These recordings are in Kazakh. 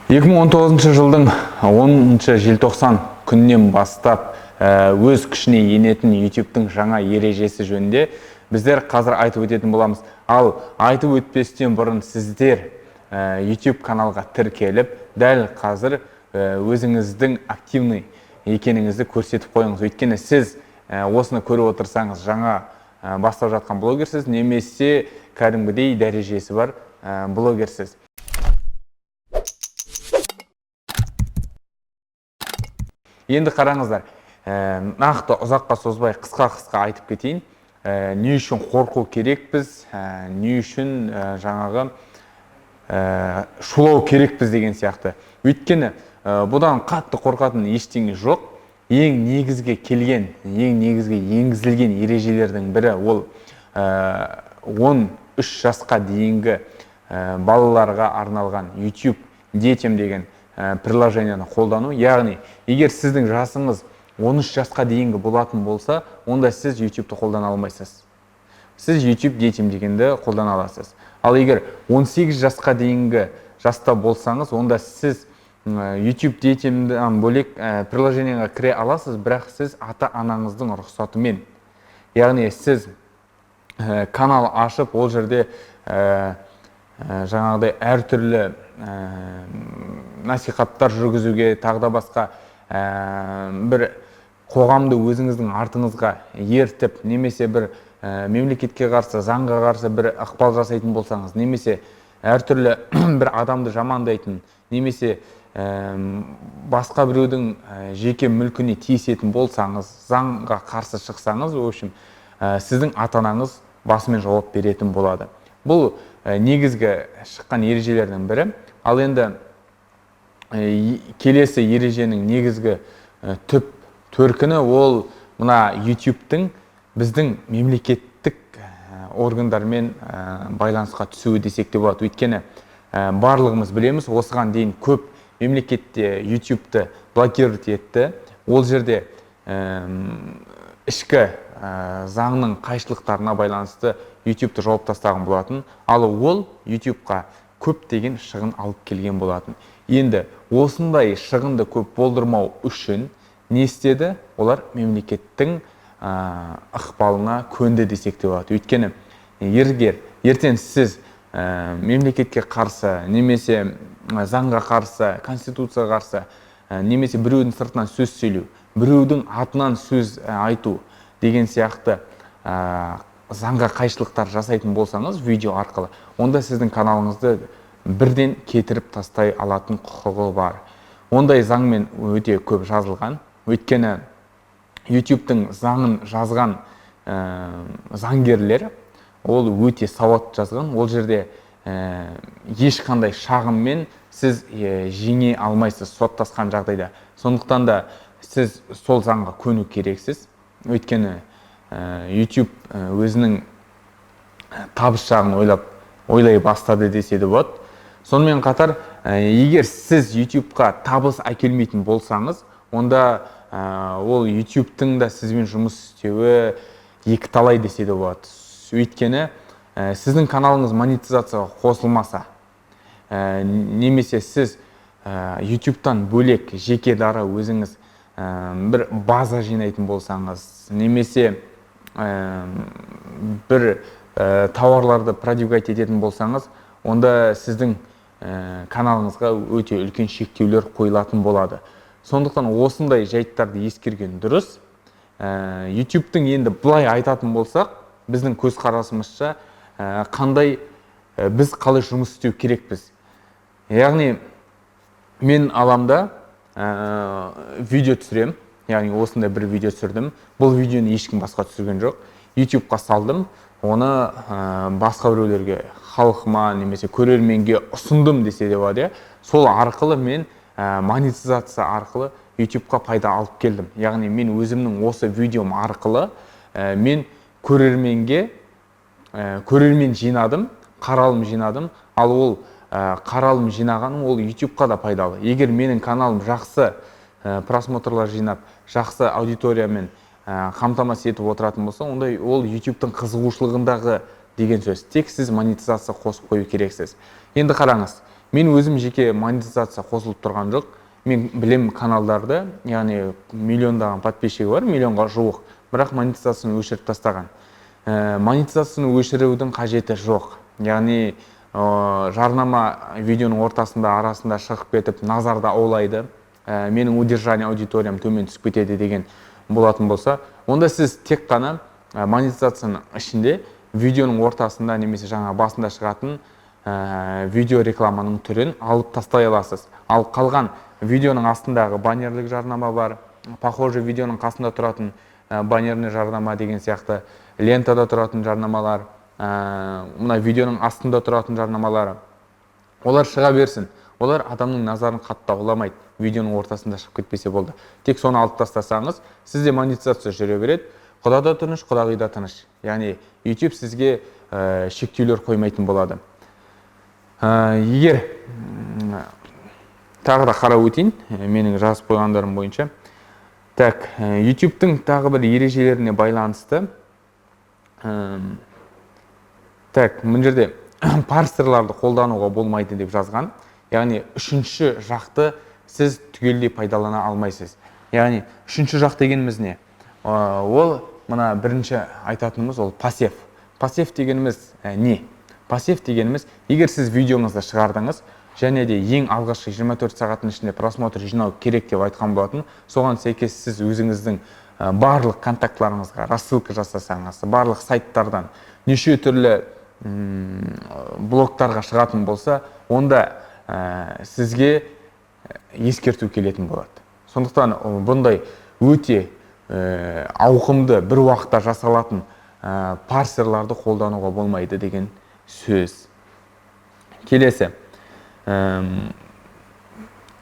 2019 жылдың 10 желтоқсан күнінен бастап өз күшіне енетін YouTube'тың жаңа ережесі жөнінде біздер қазір айтып өтетін боламыз. Ал айтып өтпестен бұрын сіздер YouTube каналға тіркеліп, дәл қазір өзіңіздің активный екеніңізді көрсетіп қойыңыз. Өйткені сіз осыны көріп отырсаңыз, жаңа бастап жатқан блогерсіз немесе кәдімгідей дәрежесі бар блогерсіз. Енді қараңыздар, нақты ұзаққа созбай қысқа-қысқа айтып кетейін. Не үшін қорқу керекпіз, не үшін жаңағы шулау керекпіз деген сияқты. Өйткені бұдан қатты қорқатын ештеңе жоқ. Ең негізгі келген, ең негізгі енгізілген ережелердің бірі ол 13 жасқа дейінгі балаларға арналған YouTube детям деген приложениені қолдану. Яғни, егер сіздің жасыңыз 13 жасқа дейінгі болатын болса, онда сіз YouTube'ты қолдана алмайсыз. Сіз YouTube детям дегенді қолдана аласыз. Ал егер 18 жасқа дейінгі жаста болсаңыз, онда сіз YouTube детямдан бөлек приложениеға кіре аласыз, бірақ сіз ата-анаңыздың рұқсатымен. Яғни сіз канал ашып, ол жерде жаңағыдай әртүрлі насихаттар жүргізуге, тағы да басқа бір қоғамды өзіңіздің артыңызға ертіп, немесе бір мемлекетке қарсы, заңға қарсы бір ықпал жасайтын болсаңыз, немесе әртүрлі бір адамды жамандайтын, немесе басқа біреудің жеке мүлкіне тиісетін болсаңыз, заңға қарсы шықсаңыз, в общем, сіздің ата-анаңыз басымен жауап беретін болады. Бұл негізгі шыққан ережелердің бірі. Ал енді келесі ереженің негізгі түп төркіні ол мына YouTube'тің біздің мемлекеттік органдармен байланысқа түсуі десек те болады. Өйткені барлығымыз білеміз, осыған дейін көп мемлекетте YouTube'ты блокировать етті. Ол жерде ішкі заңның қайшылықтарына байланысты YouTube'ты жауып тастаған болатын. Ал ол YouTube'қа көптеген шығын алып келген болатын. Енді осындай шығынды көп болдырмау үшін не істеді? Олар мемлекеттің ықпалына көнді десек те болады. Өйткені егер ертең сіз мемлекетке қарсы, немесе заңға қарсы, конституцияға қарсы, немесе біреудің сыртынан сөз сөйлеу, біреудің атынан сөз айту деген сияқты заңға қайшылықтар жасайтын болсаңыз видео арқылы, онда сіздің каналыңызды бірден кетіріп тастай алатын құқығы бар. Ондай заңмен өте көп жазылған. Өйткені YouTube'тың заңын жазған заңгерлер ол өте сауатты жазған. Ол жерде ешқандай шағыммен сіз жеңе алмайсыз соттасқан жағдайда. Сондықтан да сіз сол заңға көну керексіз. Өйткені YouTube өзінің табыс жағын ойлай бастады десе де болады. Сонымен қатар, егер сіз YouTube'қа табыс әкелмейтін болсаңыз, онда ол YouTube'тың да сізбен жұмыс істеуі екі талай десе де болады. Өйткені сіздің каналыңыз монетизацияға қосылмаса, немесе сіз YouTube'тан бөлек жеке дара өзіңіз бір база жинайтын болсаңыз, немесе бір тауарларды продвигать ететін болсаңыз, онда сіздің каналыңызға өте үлкен шектеулер қойылатын болады. Сондықтан осындай жайттарды ескерген дұрыс. YouTube'тың енді былай айтатын болсақ, біздің көзқарасымызша, қандай біз қалай жұмыс істеу керекпіз. Яғни мен аламда видео түсірем, яғни осындай бір видео түсірдім. Бұл видеоны ешкім басқа түсірген жоқ. YouTube'қа салдым, оны басқа біреулерге, халқыма немесе көрерменге ұсындым десе де болады, иә. Сол арқылы мен монетизация арқылы YouTube'қа пайда алып келдім. Яғни мен өзімнің осы видеом арқылы мен көрерменге көрермен жинадым, қаралым жинадым. Ал ол қаралым жинағаным ол YouTube'қа да пайдалы. Егер менің каналым жақсы просмотрлар жинап, жақсы аудиториямен қамтамасыз етіп отыратын болса, онда ол YouTube'тың қызығушылығындағы деген сөз. Тек сіз монетизация қосып қою керексіз. Енді қараңыз, Мен өзім жеке монетизация қосылып тұрған жоқ. Мен білем каналдарды, яғни миллиондаған подписчигі бар, миллионға жуық, бірақ монетизацияны өшіріп тастаған. Монетизацияны өшірудің қажеті жоқ. Яғни жарнама видеоның ортасында, арасында шығып кетіп, назарды аулайды. Менің удержание аудиториям төмен түсіп кетеді деген болатын болса, онда сіз тек қана монетизацияның ішінде видеоның ортасында немесе жаңа басында шығатын видео рекламаның түрін алып тастай аласыз. Ал қалған видеоның астындағы баннерлік жарнама бар, похожий видеоның қасында тұратын баннерный жарнама деген сияқты, лентада тұратын жарнамалар, мына видеоның астында тұратын жарнамалар, олар шыға берсін. Олар адамның назарын қатты ауламайды, видеоның ортасында шығып кетпесе болды. Тек соны алып тастасаңыз, сізде монетизация жүре береді. Құда да тыныш, құдағи да тыныш. Яғни YouTube сізге шектеулер қоймайтын болады. Егер тағы да қарап өтейін менің жазып қойғандарым бойынша. Так, YouTube'тың тағы бір ережелеріне байланысты. Так, мына жерде парсерларды қолдануға болмайды деп жазған. Яғни үшінші жақты сіз түгелдей пайдалана алмайсыз. Яғни үшінші жақ дегеніміз не? Ол мына бірінші айтатынымыз ол посев. Посев дегеніміз не? Посев дегеніміз, егер сіз видеоңызды шығардыңыз және де ең алғашқы 24 сағаттың ішінде просмотр жинау керек деп айтқан болатын, соған сәйкес сіз өзіңіздің барлық контактыларыңызға рассылка жасасаңыз, барлық сайттардан неше түрлі блогтарға шығатын болса, онда сізге ескерту келетін болады. Сондықтан бұндай өте ауқымды бір уақытта жасалатын парсерларды қолдануға болмайды деген сөз. Келесі.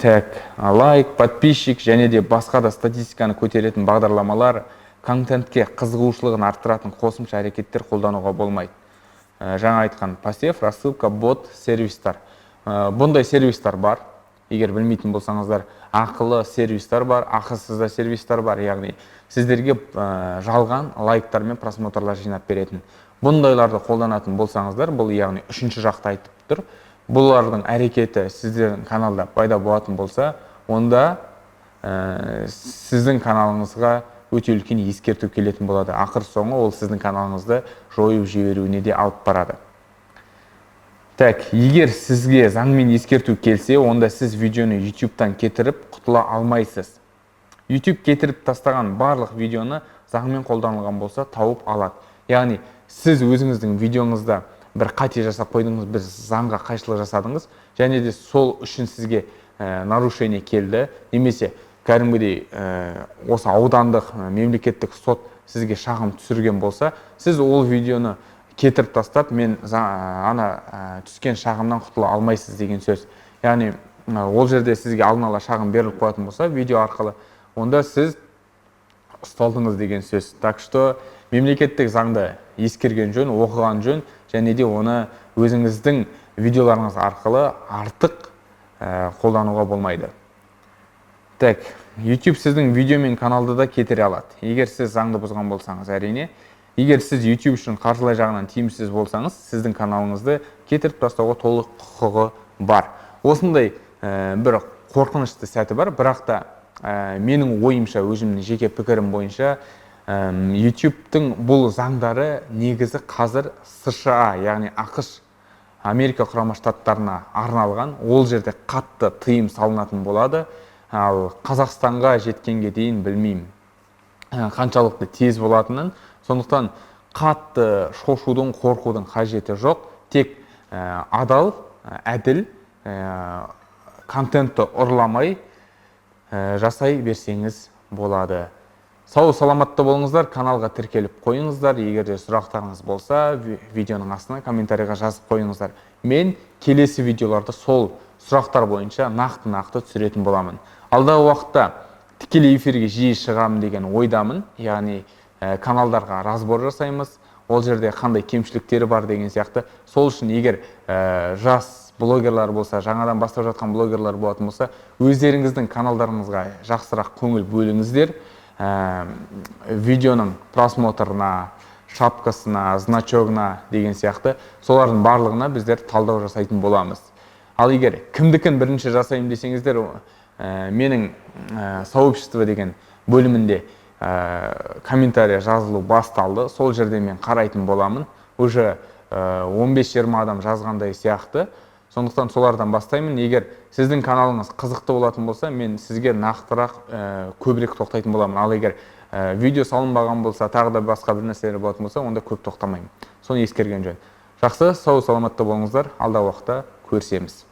Так, лайк, подписчик және де басқа да статистиканы көтеретін бағдарламалар, контентке қызығушылығын арттыратын қосымша әрекеттер қолдануға болмайды. Жаңа айтқан посев, рассылка, бот, сервистар. Бұндай сервистар бар. Егер білмейтін болсаңыздар, ақылы сервистар бар, ақысыз да сервистар бар, яғни сіздерге жалған лайктар мен просмотрлар жинап беретін. Бұндайларды қолданатын болсаңыздар, бұл яғни үшінші жақты айтып тұр. Бұлардың әрекеті сіздердің каналда пайда болатын болса, онда сіздің каналыңызға өте үлкен ескерту келетін болады. Ақыр соңы ол сіздің каналыңызды жойып жіберуіне де алып барады. Так, егер сізге заңмен ескерту келсе, онда сіз видеоны YouTube'тан кетіріп құтыла алмайсыз. YouTube кетіріп тастаған барлық видеоны заңмен қолданылған болса тауып алады. Яғни сіз өзіңіздің видеоңызда бір қате жасап қойдыңыз, бір заңға қайшылық жасадыңыз және де сол үшін сізге нарушение келді немесе кәдімгідей осы аудандық мемлекеттік сот сізге шағым түсірген болса, сіз ол видеоны кетіріп тастап, мен ана түскен шағымнан құтыла алмайсыз деген сөз. Яғни ол жерде сізге алдын ала шағым беріліп қоятын болса видео арқылы, онда сіз ұсталдыңыз деген сөз. Так что мемлекеттік заңды ескерген жөн, оқыған жөн және де оны өзіңіздің видеоларыңыз арқылы артық қолдануға болмайды. Так, YouTube сіздің видео мен каналды да кетіре алады, егер сіз заңды бұзған болсаңыз, әрине. Егер сіз YouTube үшін қаржылай жағынан тиімсіз болсаңыз, сіздің каналыңызды кетіріп тастауға толық құқығы бар. Осындай бір қорқынышты сәті бар, бірақ та менің ойымша, өзімнің жеке пікірім бойынша, YouTube'тың бұл заңдары негізі қазір США, яғни АҚШ, Америка Құрама Штаттарына арналған. Ол жерде қатты тыйым салынатын болады. Ал Қазақстанға жеткенге дейін білмеймін қаншалықты тез болатынын. Сондықтан қатты шошудың, қорқудың қажеті жоқ. Тек адал, әділ контентті ұрламай жасай берсеңіз болады. Сау саламатта болыңыздар, каналға тіркеліп қойыңыздар. Егер де сұрақтарыңыз болса, видеоның астына комментарийға жазып қойыңыздар. Мен келесі видеоларды сол сұрақтар бойынша нақты-нақты түсіретін боламын. Алдағы уақытта тікелей эфирге жиі шығамын деген ойдамын. Яғни каналдарға разбор жасаймыз, ол жерде қандай кемшіліктері бар деген сияқты. Сол үшін егер жас блогерлар болса, жаңадан бастап жатқан блогерлар болатын болса, өздеріңіздің каналдарыңызға жақсырақ көңіл бөліңіздер. Видеоның просмотрына, шапкасына, значогына деген сияқты, солардың барлығына біздер талдау жасайтын боламыз. Ал егер кімдікін бірінші жасаймын десеңіздер, менің сообщество деген бөлімінде комментарий жазылу басталды. Сол жерде мен қарайтын боламын. Уже 15-20 адам жазғандай сияқты, сондықтан солардан бастаймын. Егер сіздің каналыңыз қызықты болатын болса, мен сізге нақтырақ, көбірек тоқтайтын боламын. Ал егер видео салынбаған болса, тағы да басқа бір нәрселер болатын болса, онда көп тоқтамаймын. Соны ескерген жөн. Жақсы, сау саламатта болыңыздар, алдағы уақытта көрісеміз.